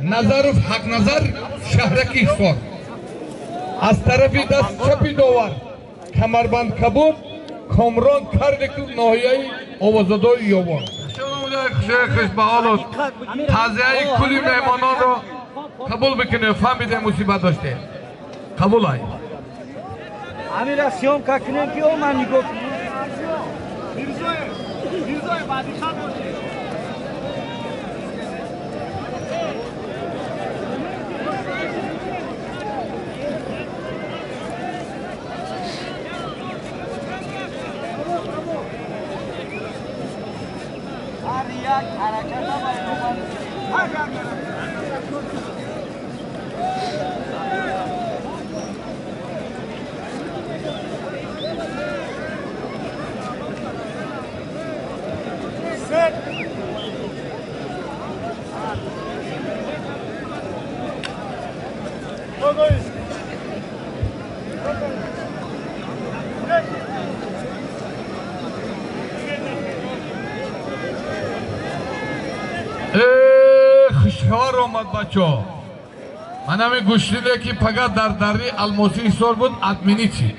Назаров Ҳақназар, шаҳраки Ҳисор. Аз тарафи даст чапи довар камарбанд кабуд Комрон Карликов, ноҳияи Овозадори Ёвон. Хуш ба ҳолот, тазияи кулли меҳмононро қабул бикунем. Фаҳмидем, мусибат доштем, қабул ай. Амира съёмка кунем, ки о ман нигоҳ. Мирзоев, Мирзоев, бадиқат бошед. Ҳар як ҳараката Хушхабар омад, бачо. Ман ҳамин гӯштиде, ки пага дар дари Алмосӣ Ҳисор буд, отменить шид,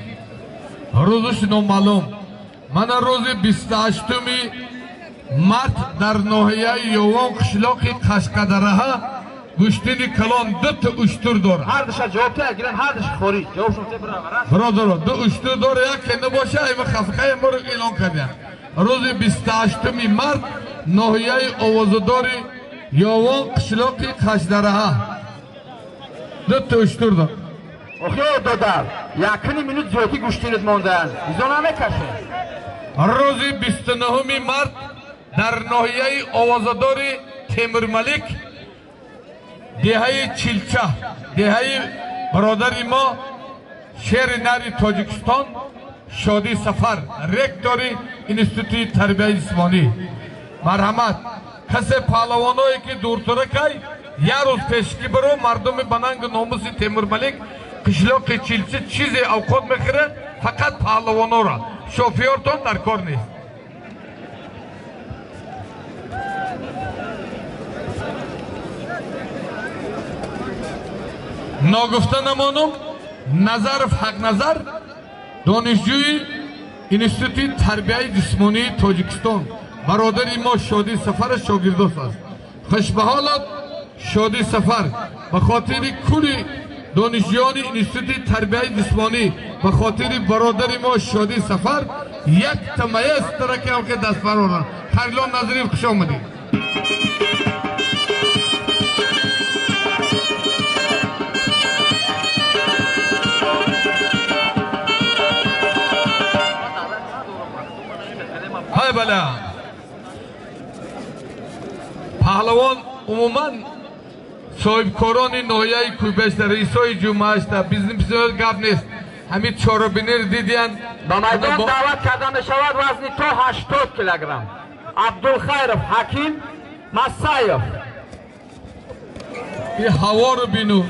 рӯзаш номаълум. Мана рӯзи 28-уми март дар ноҳияи Ёвон, қишлоқи Қашқадараҳа, гӯштини калон, дута уштур дорад. Ҳардуша ҷавоб гиран, ҳардуш хориҷ ҷавобшон. Бародаро, ду уштур дора, яке набоша, ама хафқаи моро эълон кардям. Рӯзи 28-уми март, ноҳияи Овозадори Ёвон, қишлоқи Қашдараҳа, дута уштур дор. Охи додар, якни минут зиёдӣ гӯштинит мондаанд, изо намекашем. Рӯзи 29-уми март дар ноҳияи Овозадори Темурмалик, деҳаи Чилча, деҳаи бародари мо, шери нари Тоҷикистон Шодӣ Сафар, ректори Институти тарбияи ҷисмонӣ. Марҳамат, касе паҳлавоное, ки дуртуракай, як рӯз пешкӣ биро. Мардуми банангу номуси Темурмалик, қишлоқи Чилча чизе авқот мехӯрад, фақат паҳлавонора, шофёртон дар кор нест. Ногуфта намонум, Назаров Ҳақназар, донишҷӯи Институти тарбияи ҷисмонии Тоҷикистон, бародари мо Шодӣ Сафара шогирдост аст. Хушбаҳолот, Шодӣ Сафар, ба хотири кулли донишҷӯёни Институти тарбияи ҷисмонӣ, ба хотири бародари мо Шодӣ Сафар як тамаестра ки даст бароранд. Харлон Назриев, хуш омадед. Ҳай бала, паҳлавон умуман соҳибкорони ноҳияи Кӯйбешта, раисои ҷумъаашта, бизнесмено гап нест, ҳамин чорабинир дидиян. Ба майдон даъват карда мешавад вазни то 80 килограмм Абдулхайров Ҳаким Масаев. И ҳаворо бину.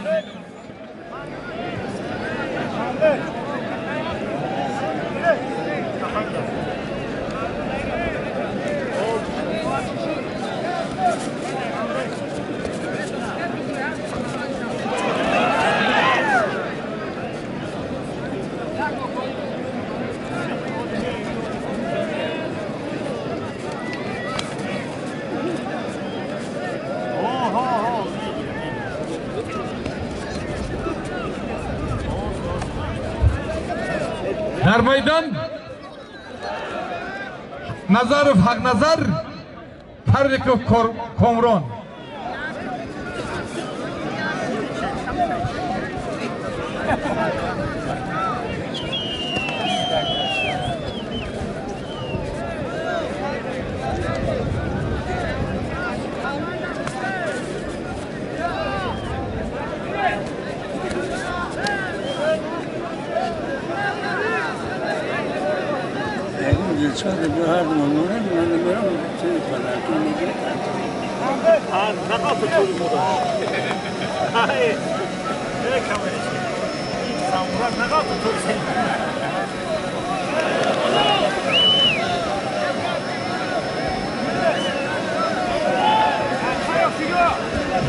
Дар майдон Назаров Ҳақназар, Карликов Комрон.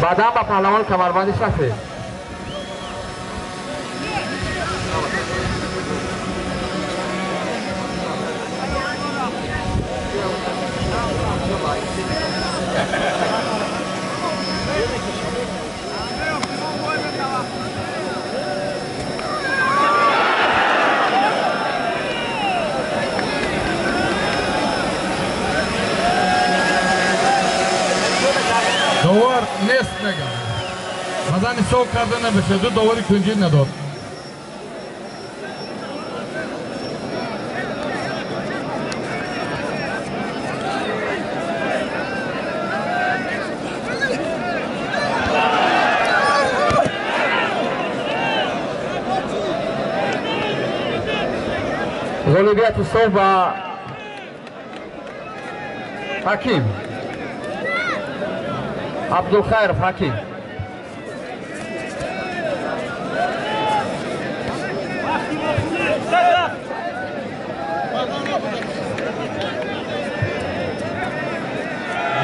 Баъдан ба паҳлавони камарбанди сафед. Довар нест мегам. Бадан ҳисоб карда набошад, ду довари кунҷӣ надод. Ғолибияти соф ба Ҳаким Абдулхайров Ҳаким.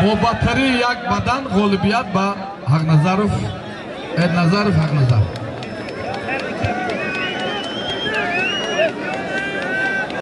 Бо баттарии як бадан ғолибият ба Ҳақназаров, Эрназаров Ҳақназар.